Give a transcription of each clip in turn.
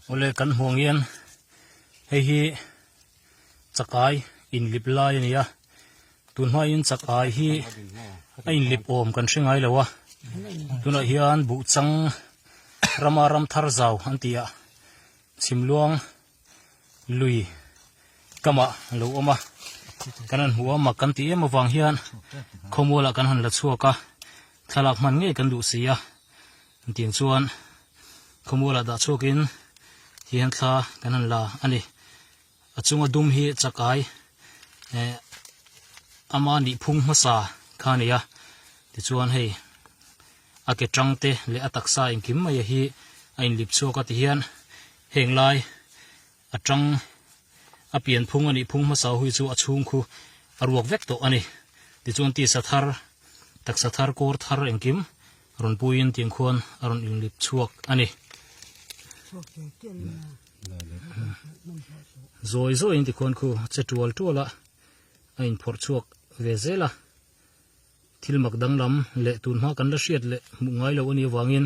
Awle kan hmuh ang hian hei hi chakai inlip lai a ni a tun hmain chakai hi a inlip awm kan hre ngai lo a tunah hian buhchang rama ram thar zau an tih ah chhimluang lui kamah a lo awm a kan han hmu a mak kan tih em avang hian khawmualah kan han la chhuak a thlalak hman ngei kan duh si a engtiang chuan khawmualah dah chhuakin hian thla kan han la a ni a chunga dum hi chakai eh ama nihphung hmasa kha a ni a tichuan hei a ke tang te leh a taksa engkim mai hi a inlip chhuak a tihian heng lai a tang a pian phung a nih phung hmasa hui chu a chhung khu a ruak vek tawh a ni tichuan tisa thar taksa thar kawr thar engkim rawn puiin tiang khuan a rawn inlip chhuak a ni. Zawi zawiin tikhuan khu che tual tual a a inphawrh chhuak ve zel a. Thil mak danglam leh tun hma kan la hriat leh hmuh ngai lo a nih avangin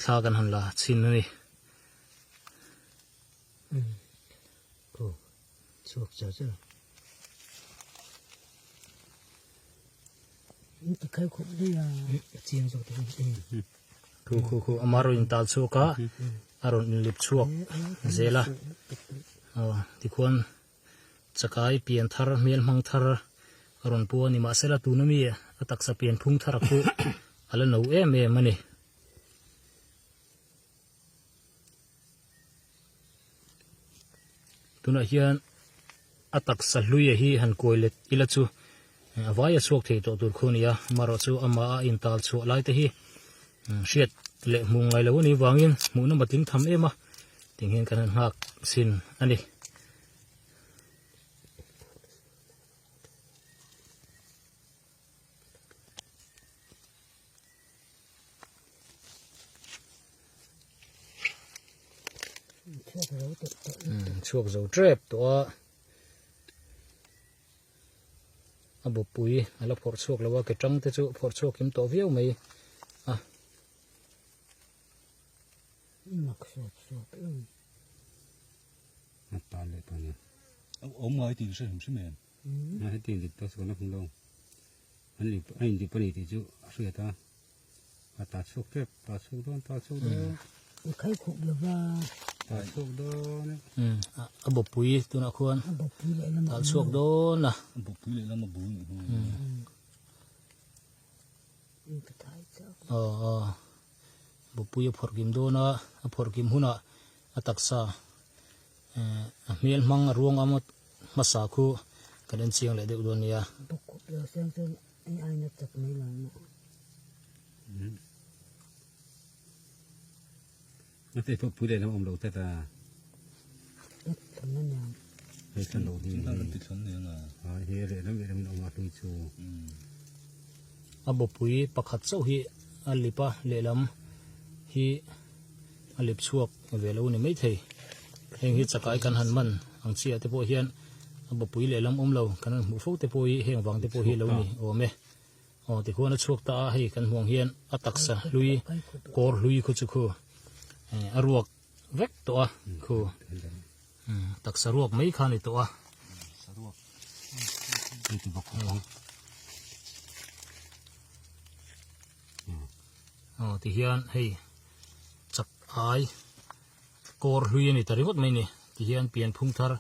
thla kan han la chhin a ni. Khu khu khu ama rawn intal chhuak a a rawn inlip chhuak zel a aw tikhuan Chakai pian thar hmel hmang thar a rawn pu a ni. Mahsela tuna mi a taksa pian phung thar a khuh a la no em em a ni. Tunah hian a taksa hlui a hi han kuai let ila chu a vai a chhuak thei tawh tur khu a ni a. Amaherawh chu amah a intal chhuah lai te hi hriat leh hmuh ngai lo a nih vangin hmuhna matling tham em a ting hian kan han nghak chhin a ni. Chhuak zo tep tawh a a bawppui a la phawrh chhuak lo a ke tang te chu phawrh chhuak kim tawh viau mai a. Mak sawp sawp em. A tan leh tawh nia. Awm ngai tih hre hrim hrim em. A heti in dik tawh chuan a hmu lo. An lip a in dip a ni tih chu a hriat a. A ta chhuak tep, ta chhuak dawn, ta chhuak dawn. I khai khup lo va. Ta chhuak dawn e. A bawppui tunah khuan. A bawppui leh lam. Ta chhuak dawn a. A bawppui leh lam a bul nih hi. Aw aw. Bawppui a phawrh kim dawn a, a phawrh kim hunah a taksa a hmel hmang a ruang a hmasa khu kan en chiang leh deuh dawn nia. A bawppui pakhat chauh hi a lip a lehlam hi a lip chhuak ve lo a ni maithei heng hi chakai kan han man ang chiah te pawh hian a bawppui lehlam awm lo kan han hmuh fo te pawh hi heng vang te pawh hi a lo ni awm e aw tikhuan a chhuak ta a hei kan hmuh ang hian a taksa hlui kawr hlui khu chu khu a ruak vek tawh a khu taksa ruak mai kha a ni tawh a. Aw ti hian hei chak ai kawr hlui a ni ta ringawt mai ni ti hian pian phung thar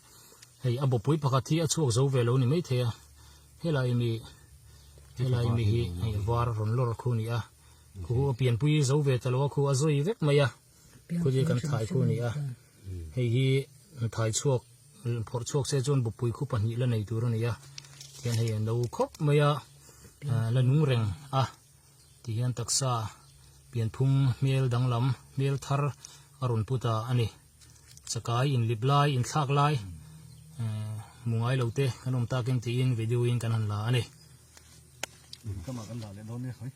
hei a bawpui pakhat hi a chhuak zo ve lo ni mai thei a helai mi helai mi hi hei var rawn lawr khu a ni a khu a pianpui zo ve ta lo a khu a zawi vek mai a khu hi kan thai khu a ni a hei hi thai chhuak phawrh chhuak se chuan bawpui khu pahnih la nei tur a ni a tihian hei a no khawp mai a la nung reng a. Tihian taksa pianphung hmel danglam hmel thar a rawn pu ta a ni. Chakai inlip lai, inthlak lai hmu ngai lo te kan awm takin tiin video in kan han la a ni. Lui kamah kan dah leh dawn nia khawi.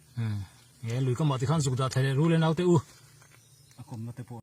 He lui kamah tikhan zuk dah thei leh rul e naute u. A kawmna te pawh.